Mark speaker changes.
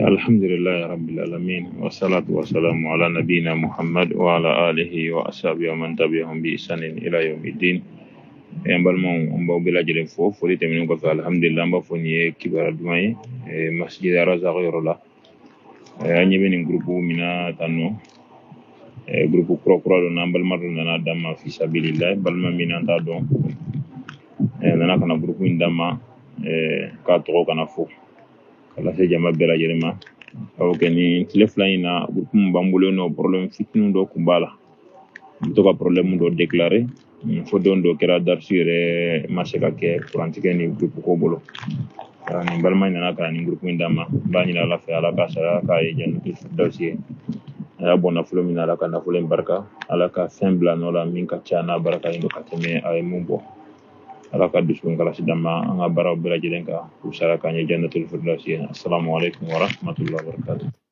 Speaker 1: Alhamdulilayi rabbil alamin wassalatu wassalamu ala nabiyina Muhammad wa ala alihi wa ashabihi wa man tabi'ahum bi ihsanin ila yawmiddin. An balimaw, an b'aw bɛɛ lajɛlen fo. Foli tɛmɛnen kɔfɛ, alhamdulillah, an b'a fɔ nin ye kibaruya duman ye Masjid Razak yɔrɔ la. An ɲɛ bɛ nin groupe min na tan nɔ, groupe kura kura don, n'an balima dɔ nana d'an ma fisabilillah. Balima min an t'a dɔn, a nana ka na groupe in d'an ma k'a tɔgɔ kana fɔ, ka lase jama bɛɛ lajɛlen ma. Sabu kɛ nin tile 2 in na, groupe min b'an bolo yen nɔ, problème fitinin dɔ tun b'a la, n bɛ to ka problème dɔ déclarer fo don dɔ kɛra, darisu yɛrɛ ma se ka kɛ kurantigɛ ni groupe ko bolo. Nin balima in nana ka na nin groupe in d'an ma. N b'a ɲini Ala fɛ, Ala k'a sara k'a ye jannatul firdausi ye. A y'a bɔ nafolo min na, Ala ka nafolo in barika, Ala ka fɛn bila nɔ la min ka ca n'a barika in don ka tɛmɛ a ye mun bɔ. Ala ka dusukun kalasi d'an ma an ka baaraw bɛɛ lajɛlen kan, k'u sara k'an ye jannatul firdausi ye. Assalamu alaikum wa rahmatullahi wa barakatuh.